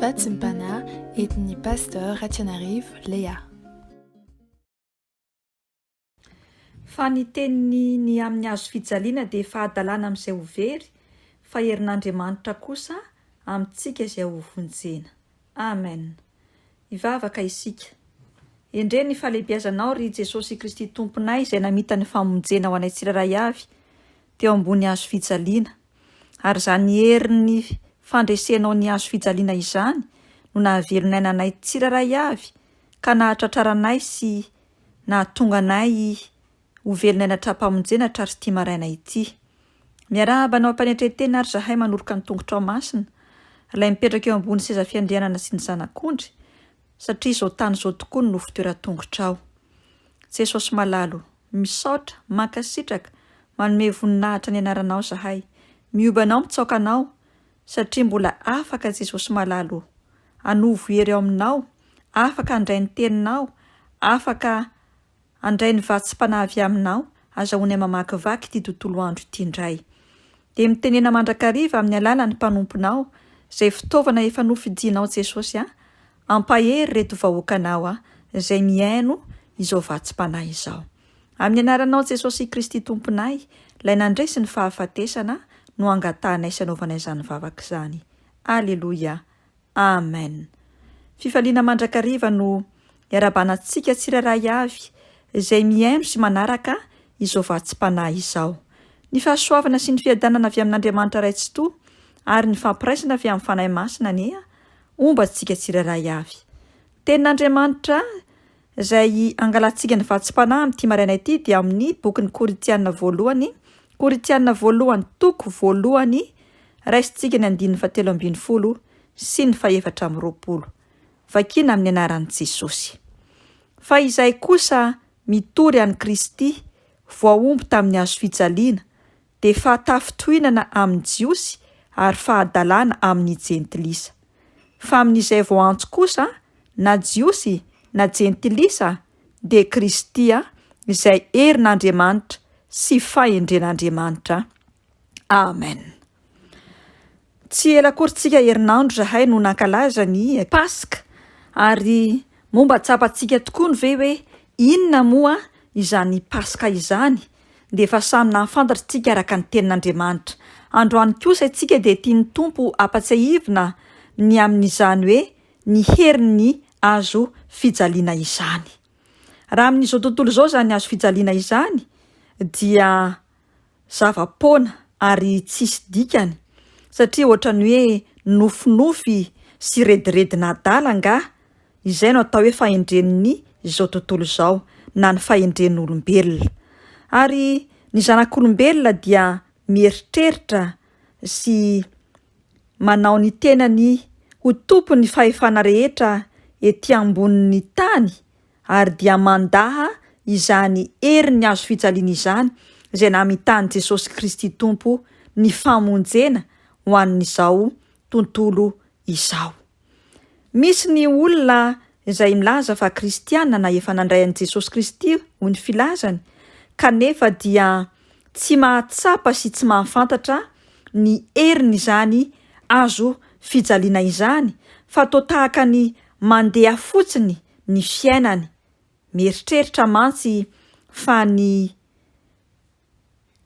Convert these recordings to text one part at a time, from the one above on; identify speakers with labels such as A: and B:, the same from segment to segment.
A: Vatsim-panahy entin'ny Pasteur Ratianarivo Léa.
B: Fa ny teniny ny amin'ny hazo fijaliana dia fahadalana amin'izay ho very, fa herin'Andriamanitra kosa amintsika izay ho vonjena. Amen. Hivavaka isika. Endrey ny fahalehibiazanao ry Jesosy Kristy Tomponay izay namita ny famonjena ho anay tsirairay avy teo ambony hazo fijaliana. Ary izany herin'ny fandresenao ny hazo fijaliana izany no nahavelona aina anay tsirairay avy ka nahatratraranay sy nahatonga anay Ho velona aina tra-pamonjena hatrar'ity maraina ity. Miarahaba anao am-panetren-tena ary zahay manoroka ny tongotrao masina, ilay mipetraka eo ambony seza fiandrianana sy ny Zanak'ondry, satria izao tany izao tokoa no fitoeran-tongotrao. Jesosy malala o, misaotra, mankasitraka, manome voninahitra ny anaranao zahay. Mihoby anao mitsaoka anao, satria mbola afaka Jesosy malala o. Anovo hery ao aminao, afaka handray ny teninao, afaka Handray ny vatsim-panahy avy Aminao, azahoanay mamakivaky ity tontolo andro ity indray. Dia mitenena mandrakariva amin'ny alalan'ny mpanomponao, izay fitaovana efa nofidinao Jesosy a, ampahery ireto vahoakanao a, izay mihaino izao vatsim-panahy izao. Amin'ny anaranao Jesosy Kristy Tomponay, ilay nandresy ny fahafatesana, no angatahanay sy anaovanay izany vavaka izany. Aleloia. Amen. Fifaliana mandrakariva no iarahabana antsika tsirairay avy izay mihaino sy manaraka izao vatsim-panahy izao. Ny fahasoavana sy ny fiadanana avy amin'Andriamanitra Ray Tsitoha ary ny fampiraisana avy amin'ny Fanahy Masina anie homba antsika tsirairay avy. Tenin'Andriamanitra Izay angalantsika ny vatsim-panahy amin'ity maraina ity dia amin'ny bokin'ny Korintiana voalohany, Korintiana voalohany toko voalohany, raisintsika ny andininy fahatelo ambin'ny folo sy ny fahefatra amby roapolo. Vakiana amin'ny anaran'i Jesosy. Fa izay kosa mitory an'i Kristy voahombo tamin'ny hazo fijaliana dia fahatafintohinana amin'ny Jiosy ary fahadalana amin'ny Jentilisa. Fa amin'izay voaantso kosa, na Jiosy na Jentilisa, dia Kristy izay herin'Andriamanitra sy fahendren'Andriamanitra. Amen. Tsy ela akory tsika herinandro zahay no nankalaza ny Paska ary moa mba tsapantsika tokoa ny ve hoe inona moa izany Paska izany? Dia efa samy nahafantatra tsika araka ny tenin'Andriamanitra. Androany kosa isika dia tian'ny Tompo hampatsiahivina ny amin'izany hoe ny herin'ny hazo fijaliana izany. Raha amin'izao tontolo izao izany hazo fijaliana izany dia zava-poana ary tsisy dikany satria ohatran'ny hoe nofinofy sy rediredin'adala angaha izay no atao hoe fahendren'ny izao tontolo izao na ny fahendren'olombelona. Ary ny zanak'olombelona dia mieritreritra sy manao ny tenany ho tompon'ny fahefana rehetra ety ambonin'ny tany ary dia mandaha izany herin'ny hazo fijaliana izany izay namitahan'i Jesosy Kristy Tompo ny famonjena ho an'izao tontolo izao. Misy ny olona izay milaza fa kristiana na efa nandray an'i Jesosy Kristy hoy ny filazany kanefa dia tsy mahatsapa sy tsy mahafantatra ny herin'izany hazo fijaliana izany fa toa tahaka ny mandeha fotsiny ny fiainany. Mieritreritra mantsy fa ny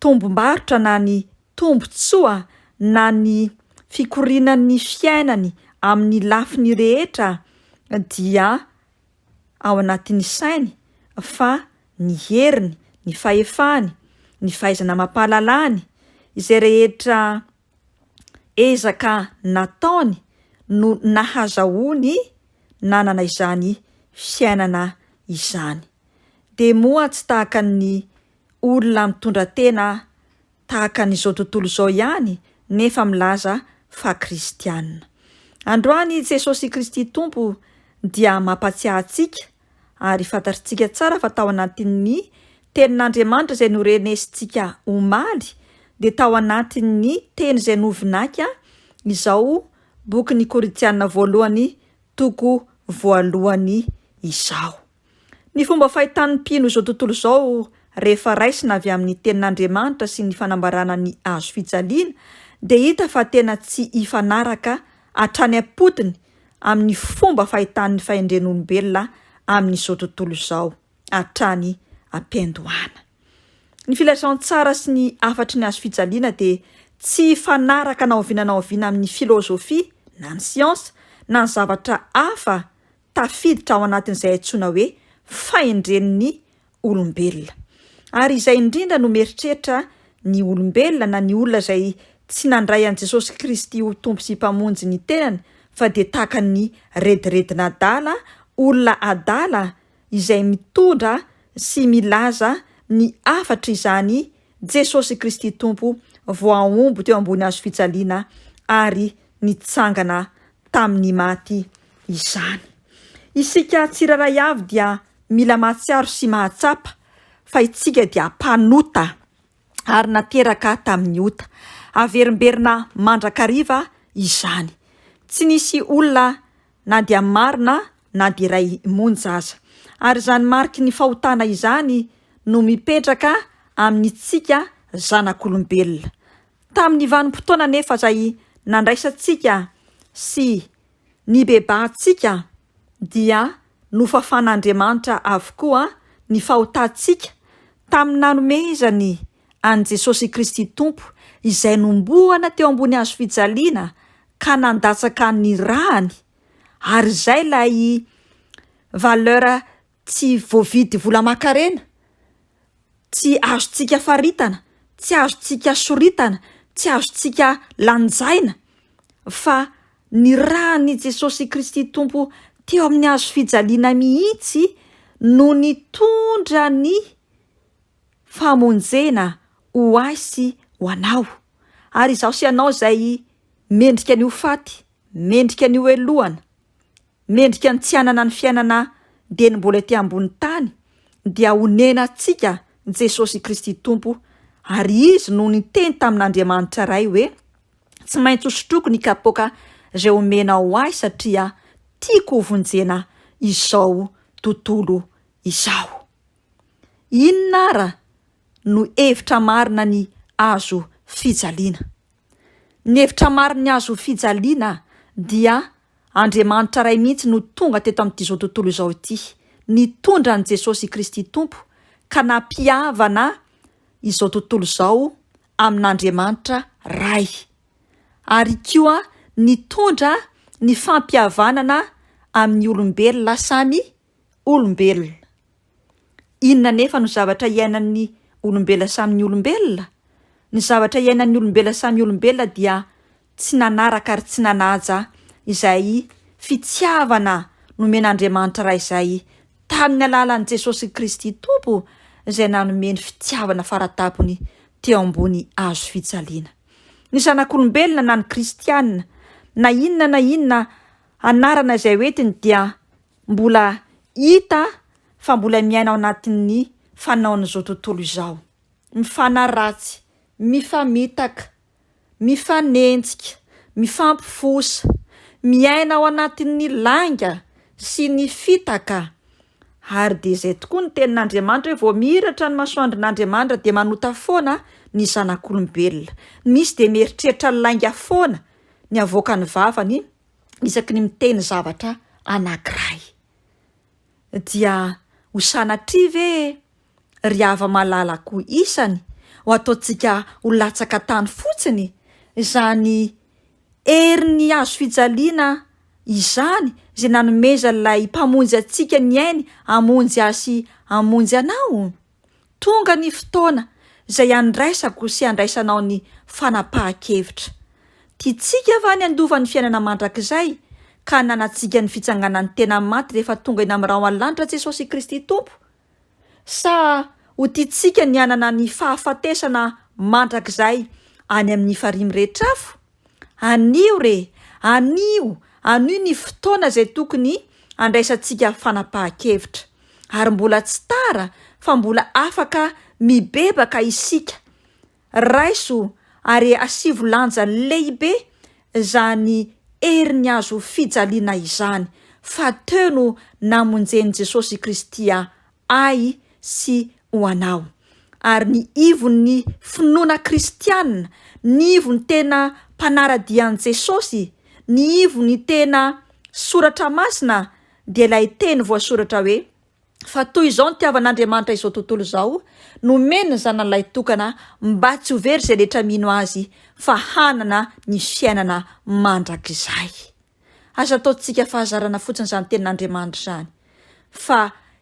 B: tombom-barotra na ny tombontsoa na ny fikorianan'ny fiainany amin'ny lafiny rehetra dia ao anatin'ny sainy fa ny heriny, ny fahefany, ny fahaizana amam-pahalalany, izay rehetra ezaka nataony no nahazahoany nanana izany fiainana izany. Dia moa tsy tahaka ny olona mitondra tena tahaka an'izao tontolo izao ihany nefa milaza fa kristiana. Androany i Jesosy Kristy Tompo dia mampatsiahy antsika ary fantatritsika tsara fa tao anatin'ny tenin'Andriamanitra izay norenesintsika omaly dia tao anatin'ny teny izay novinaika izao bokin'ny Korintiana voalohany toko voalohany izao. Ny fomba fahitan'ny mpino izao tontolo izao rehefa raisina avy amin'ny Tenin'Andriamanitra sy ny fanambarana ny hazo fijaliana dia hita fa tena tsy hifanaraka hatrany am-potony. amin'ny fomba fahitan'ny fahendren'olombelona amin'izao tontolo izao hatrany am-piandohana. Ny filazantsara sy ny hafatry ny hazo fijaliana dia tsy hifanaraka na oviana na oviana amin'ny filôzôfia na ny siansa na ny zavatra hafa tafiditra ao anatin'izay antsoina hoe fahendren'ny olombelona. Ary izay indrindra no mieritreritra ny olombelona na ny olona izay tsy nandray an'i Jesosy Kristy ho Tompo sy Mpamonjy ny tenany fa dia tahaka ny rediredin'adala, olona adala izay mitondra sy milaza ny hafatr'izany Jesosy Kristy Tompo voahombo teo ambony hazo fijaliana ary nitsangana tamin'ny maty izany. Isika tsirairay avy dia mila mahatsiaro sy mahatsapa fa itsika dia mpanota ary nateraka tamin'ny ota. Averimberina mandrakariva izany. Tsy nisy olona na dia marina na dia iray monja aza. Ary izany mariky ny fahotana izany no mipetraka amintsika zanak'olombelona. Tamin'ny vanim-potoana anefa izay nandraisantsika sy nibebahantsika dia nofafan'Andriamanitra avokoa ny fahotantsika tamin'ny nanomezany an'i Jesosy Kristy Tompo izay nombohana teo ambony hazo fijaliana ka nandatsaka ny rany ary izay ilay valeur tsy voavidy vola aman-karena, tsy azontsika faritana, tsy azontsika soritana, tsy azontsika lanjaina fa ny ran'i Jesosy Kristy Tompo teo amin'ny hazo fijaliana mihitsy no nitondra ny famonjena ho ahy sy ho anao. Ary izaho sy ianao izay mendrika ny ho faty, mendrika ny ho helohana, mendrika ny tsy hanana ny fiainana dieny mbola ety ambony tany, dia honena antsika Jesosy Kristy Tompo, ary Izy no niteny tamin'Andriamanitra Ray hoe, Tsy maintsy hosotroiko ny kapoaka izay omenao ahy satria tiako hovonjena izao tontolo izao. Inona ara no hevitra marina ny hazo fijaliana? Ny hevitra marin'ny hazo fijaliana dia Andriamanitra Ray mihitsy no tonga teto amin'ity izao tontolo izao ity, nitondra an'i Jesosy Kristy Tompo ka nampihavana izao tontolo izao amin'Andriamanitra Ray, ary koa nitondra ny fampihavanana amin'ny olombelona samy olombelona. Inona anefa no zavatra iainan'ny olombelona samy olombelona? Ny zavatra iainan'ny olombelona samy olombelona dia tsy nanaraka ary tsy nanaja izay fitiavana nomen'Andriamanitra Ray izay tamin'ny alalan'i Jesosy Kristy Tompo izay nanome ny fitiavana faratampony teo ambony hazo fijaliana. Ny zanak'olombelona na ny kristiana na inona na inona anarana izay hoentiny dia mbola hita fa mbola miaina ao anatin'ny fanaon'izao tontolo izao. Mifanaratsy, mifamitaka, mifanenjika, mifampifosa, miaina ao anatin'ny lainga sy ny fitaka. Ary dia izay tokoa ny tenin'Andriamanitra hoe vao mihiratra ny masoandron'Andriamanitra dia manota foana ny zanak'olombelona. Misy dia mieritreritra lainga foana ny avoakan'ny vavany isaky ny miteny zavatra anankiray. Dia ho sanatria ve ry hava-malalako isany ho ataontsika ho latsaka tany fotsiny izany herin'ny hazo fijaliana izany izay nanomezan'ilay Mpamonjy antsika ny ainy hamonjy ahy sy hamonjy anao? Tonga ny fotoana izay handraisako sy handraisanao ny fanapahan-kevitra. Tiantsika va ny handova ny fiainana mandrakizay ka hananantsika ny fitsanganan'ny tena maty rehefa tonga eny amin'ny rahona lanitra Jesosy Kristy Tompo? Sa ho tiantsika ny hanana ny fahafatesana mandrakizay any amin'ny farihy mirehitr'afo? Anio re! Anio! Anio ny fotoana izay tokony handraisantsika fanapahan-kevitra. Ary mbola tsy tara fa mbola afaka mibebaka isika. Raiso ary asivo lanja lehibe izany herin'ny hazo fijaliana izany, fa teo no namonjen'i Jesosy Kristy ahy sy ho anao. Ary ny ivon'ny finoana kristiana, ny ivon'ny tena mpanara-dia an'i Jesosy, ny ivon'ny tena. Soratra Masina dia ilay teny voasoratra hoe, Fa toy izao nitiavan'Andriamanitra izao tontolo izao, nomeny ny Zanany Lahitokana mba tsy ho very izay rehetra mino Azy fa hanana ny fiainana mandrakizay. Aza ataontsika fahazarana fotsiny izany tenin'Andriamanitra izany, fa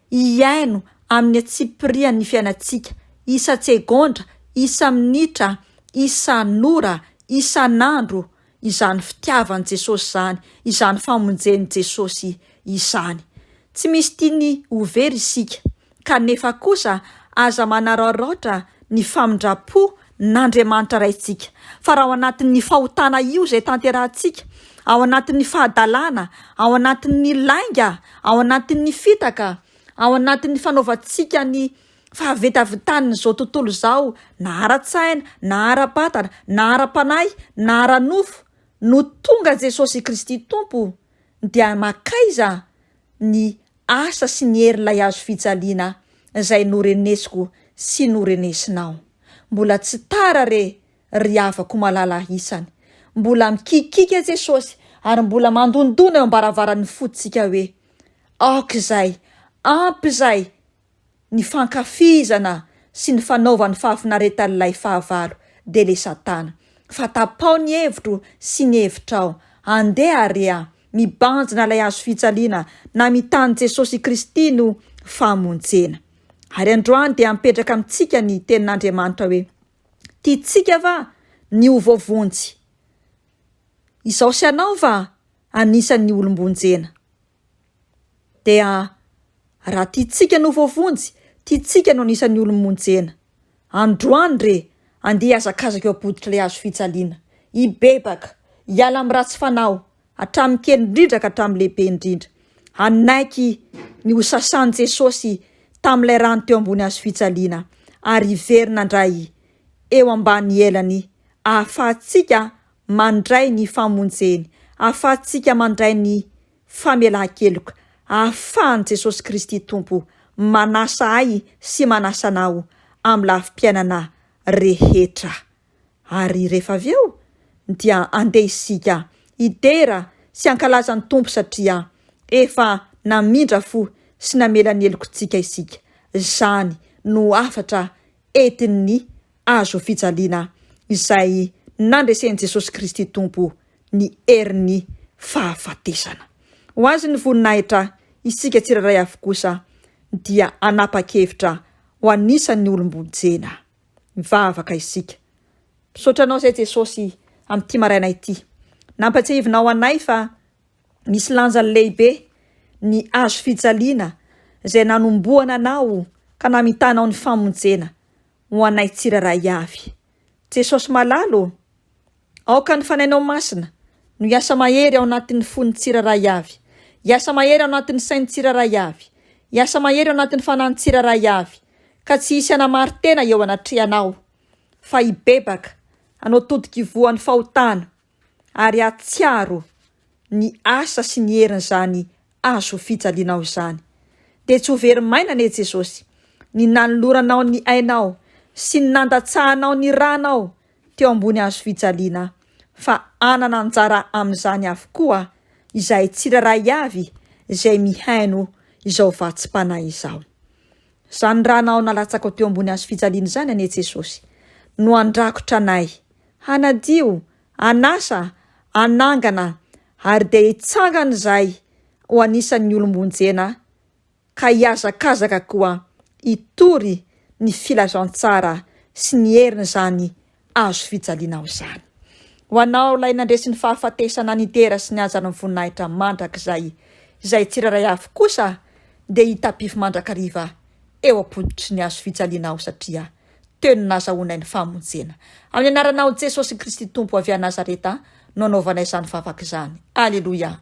B: hihaino amin'ny antsipiriany ny fiainantsika, isan-tsegondra, isa-minitra, isan'ora, isan'andro, izany fitiavan'i Jesosy izany, izany famonjen'i Jesosy izany. Tsy misy tiany ho very isika, kanefa kosa aza manararaotra ny famindram-po n'Andriamanitra Raintsika, fa raha ao anatin'ny fahotana io izay tanterahantsika, ao anatin'ny fahadalana, ao anatin'ny lainga, ao anatin'ny fitaka, ao anatin'ny fanaovantsika ny fahavetavetan'izao tontolo izao na ara-tsaina, na ara-batana, na ara-panahy, na ara-nofo, no tonga Jesosy Kristy Tompo, dia makaiza ny asa sy ny herin'ilay hazo fijaliana izay norenesiko sy norenesinao. Mbola tsy tara re ry havako malala isany. Mbola mikikiaka Jesosy ary mbola mandondona eo am-baravaran'ny fontsika hoe, Aoka izay, ampy izay ny fankafizana sy ny fanaovan'ny fahafinaretan'ilay fahavalo dia le satana. Fa tapaho ny hevitro sy ny hevitrao. Andeha àry a! Mibanjina ilay hazo fijaliana namitan'i Jesosy Kristy no famonjena. Ary androany dia mipetraka amintsika ny tenin'Andriamanitra hoe, Tiantsika va ny ho voavonjy? Izaho sy ianao va anisan'ny olom-bonjena? Dia raha tiantsika ny ho voavonjy, tiantsika ny ho anisan'ny olom-monjena. Androany re, andeha hihazakazaka eo am-pototr'ilay hazo fijaliana, hibebaka, hiala amin'ny ratsy fanao, hatramin'ny kely indrindra ka hatramin'ny lehibe indrindra, hanaiky ny ho sasan'i Jesosy tamin'ilay rany teo ambony hazo fijaliana, ary hiverina indray eo ambany elany ahafahantsika mandray ny famonjeny, ahafahantsika mandray ny famelan-keloka ahafahan'i Jesosy Kristy Tompo manasa ahy sy manasa anao amin'ny lafim-piainana rehetra. Ary rehefa avy eo dia andeha isika hidera sy hankalaza ny Tompo satria efa namindra fo sy namela ny helokontsika isika. Izany no hafatra entin'ny hazofijaliana izay nandresen'i Jesosy Kristy Tompo ny herin'ny fahafatesana. Ho Azy ny voninahitra, isika tsirairay avy kosa dia hanapa-kevitra ho anisan'ny olom-bonjena. Mivavaka isika. Misaotra Anao izay Jesosy amin'ity maraina ity. Nampatsiahivinao anay fa misy lanjany lehibe ny hazo fijaliana izay nanombohana Anao ka namitanao ny famonjena ho anay tsirairay avy. Jesosy malala ô! Aoka ny Fanahinao Masina no hiasa mahery ao anatin'ny fon'ny tsirairay avy, hiasa mahery ao anatin'ny sain'ny tsirairay avy, hiasa mahery ao anatin'ny fanahin'ny tsirairay avy, ka tsy hisy hanamari-tena eo anatrehanao, fa hibebaka, hanao todik'ivohon'ny fahotana, ary hahatsiaro ny asa sy ny herin'izany hazo fijalianao izany. Dia tsy ho very maina anie Jesosy, ny nanoloranao ny ainao sy ny nandatsahanao ny ranao teo ambony hazo fijaliana, fa hanana anjara amin'izany avokoa izahay tsirairay avy izay mihaino izao vatsim-panahy izao. Izany ranao nalatsakao teo ambony hazo fijaliana izany anie Jesosy no handrakotra anay, hanadio, hanasa, hanangana ary dia hitsangana izahay ho anisan'ny olom-bonjena ka hihazakazaka koa hitory ny filazantsara sy ny herin'izany hazo fijalianao izany. Ho anao ilay nandresy ny fahafatesana nidera sy nihaja ny voninahitra mandrakizay, izay tsirairay avy kosa dia hitapify mandrakariva eo am-pototry ny hazo fijalianao satria teo no nazahoanay ny famonjena. Amin'ny anaranao Jesosy Kristy Tompo avy any Nazareta no anaovanay izany vavaka izany. Aleloia.